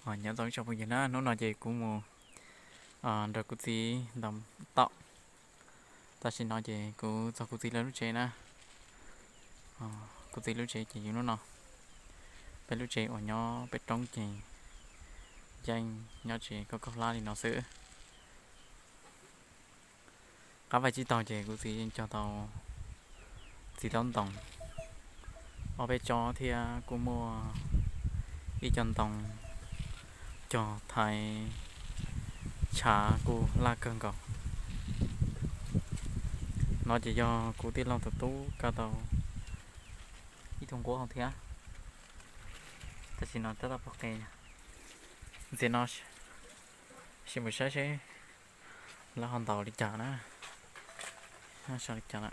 Nyob zoo ib tsoom phooj ywg na, hnub no ces kuv mus nrog kuv txiv ntaus taum. Tam sim no ces kuv txog kuv txiv lawv lub tsev na. Kuv txiv lub tsev ces yog lub no. Peb lub tsev uas nyob pem roob ces yeej nyob tsev kaub kaub hlab li no xwb. Qab vaj tsib taug ces kuv txiv yeej cog tau txiv taub ntoo ob peb tsob thiab kuj muaj ib co ntoo cog thaiv tshav kuj laj kawg nkaus. No ces yog kuv tij laug tus tub kaw tau ib tug nquab hauv thiab. Tam sim no tab tom pom qe. Ntxiv no sim mus saib seb lawv ho ntaus li cas na. Li cas na.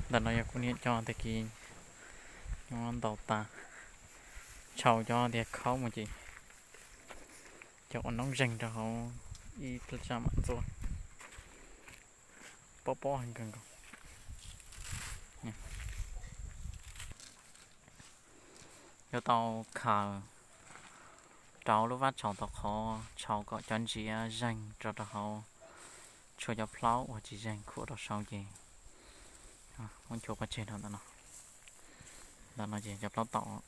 Ntawm no yog kuv niam cov tag kis ntaus tas, tshau cov tias khaub mus ces cov ua noob zeeg rau hauv ib plab tsam mam ntxuav. Pob pob heev kawg nkaus. Yuav tau khaws rau lub vab tshau tau qhov tshau kom cov ntsiav zeeg rau rau hauv, tshuav cov plaub uas tsis zeeg khuam rau saud ces muab nchuav pov tseg rau ntawm no. Ntawm no ces cov plaub taum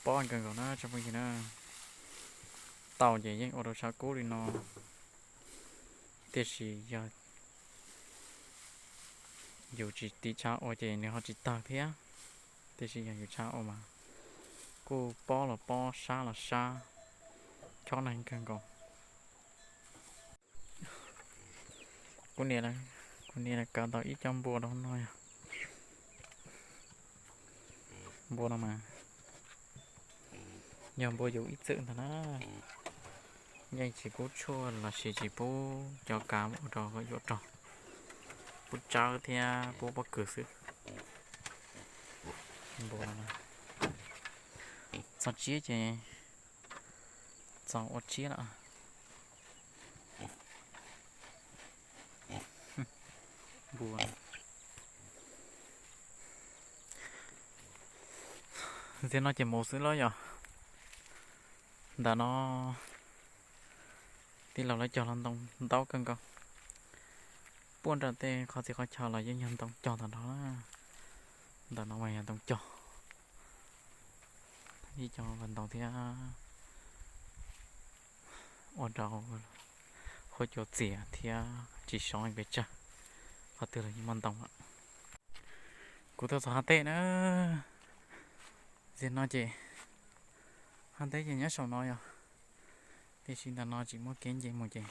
pob kawg nkaus na tsoom phooj ywg na. Taum ces yeej ua rau tshav kub li no, tiam sis yog yus tsis tiv tshav ua ces nws ho tsis tawg thiab. Tiam sis yog yus tshav ua mas kuj pob los pob, sab los sab, chob neeg kawg nkaus. Kuv niam, kuv niam kaw tau ib co npua rau no yog npua no mas yog npua yus ib txwm ntag na. Yeej tsis pub tshuaj los sis tsis pub cov kav ua rau yuam rog, pub tsawb thiab pub pob kws xwb. Npua no txog tsiab ces txog ua tsiab lawm. Npua ntxiv no ces mus xwb lawm yom. Ntawm no tij laug lawv cog los ntoo ntau kawg nkaus. Puag nram tej qhov txhia qhov chaw los yeej yog ntoo cog tag nrho na. Ntawm no mas yog ntoo cog, ib co ntoo thiab ua rau huab cua txias thiab tsis sov pes tsawg. Qhov twg los yeej muaj ntoo lawm. Kuv tuaj txog hav teb na, ntxiv no ces hav teb ces nyob saum no yog, tiam sis ntawm no tsis muaj kev nce mus ces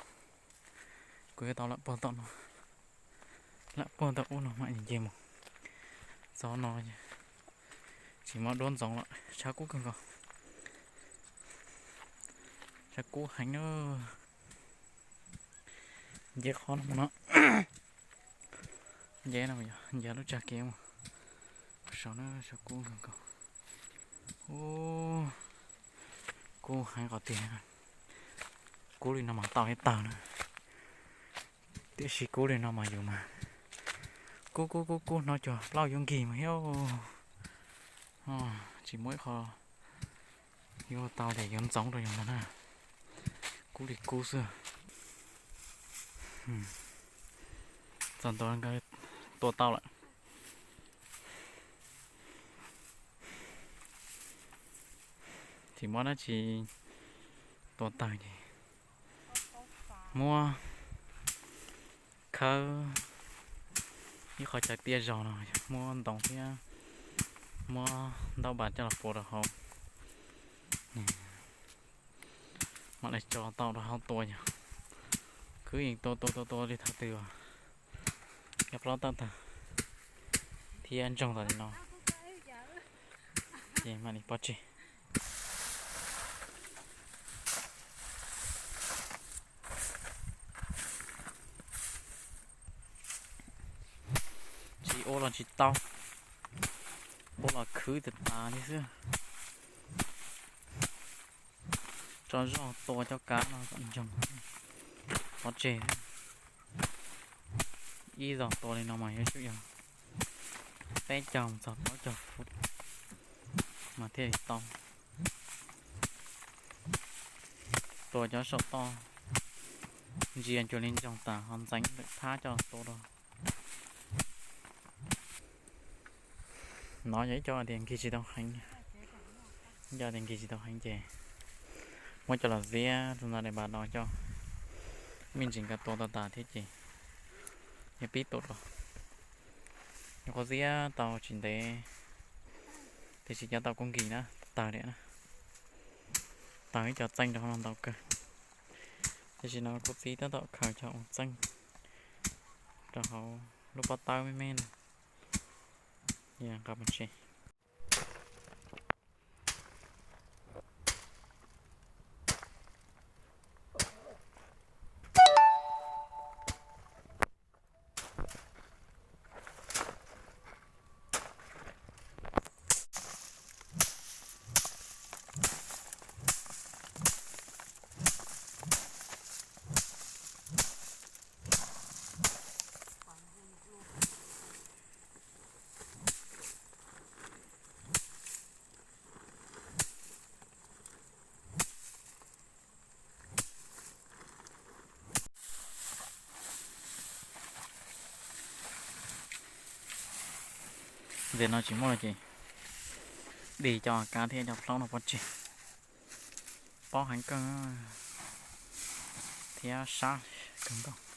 kuv yuav tau lam puag tom no, lam puag tom ub no mam nce mus. Txog no tsis muaj duab ntxoov lawm, tshav kub kawg nkaus, tshav kub heev na. Nce qhov no mus no, nce no yog nce lub tsag kev mus saud na, tshav kub kawg nkaus. Ub, kub heev qhov tiag, kub li no mas tau ib tawg na. Tiam sis kub li no mas yus mas kub kub kub kub hnov cuag plaub yuav nkig mas thiab. Tsis muaj ib qho yuav tau tias yuav ntxoov rau yus ntag na, kub li kub xwb. Txog ntua nkawd tua tau lawm. Tsis muab dab tsi tua tawg ces muab khawb ib qho chaw tiaj zog no, muab ntoo thiab muab ntaub npas coj los puas rau hauv, mam li tso tau rau hauv tua yog. Khwb yeej tua tua tua tua li thaum twg nyob plaub tawm tag thiab ntsoog tas li no ces mam li pov tseg. Tsis ua los tsis tau, ua los khwb tas tas li xwb. Tso zog tua cov kav no kom ntsoog pov tseg xwb. Ib zaug tua li no mas yuav tsum yog peb caug mus txog plaub caug feet mas thiaj li tau. Tua cov saum toj ntsia cuag li ntsoog tas ho ntxeev lwm phab coj tua dua. No yog ib co tias nkig tsis tau heev, ib co tias nkig tsis tau heev ces muab coj los ziab rau ntawm daim npam no coj, me ntsis nkawd tua tau tas thiab ces yuav pib tua dua. Nyuam qhuav ziab tau tsis ntev, tiam sis cov tau kuj nkig na, tawg liam na, tawg ib co txeej rau hauv no ntau kawg. Tiam sis no kuv txiv tab tom khaws cov ua txeej rau hauv lub pob tawb me me no, nqa mus tsev. Ntxiv no tsis muaj ces dig cov kab thiab cov plaub no pov tseg, paub heev kawg thiab sab kawg nkaus.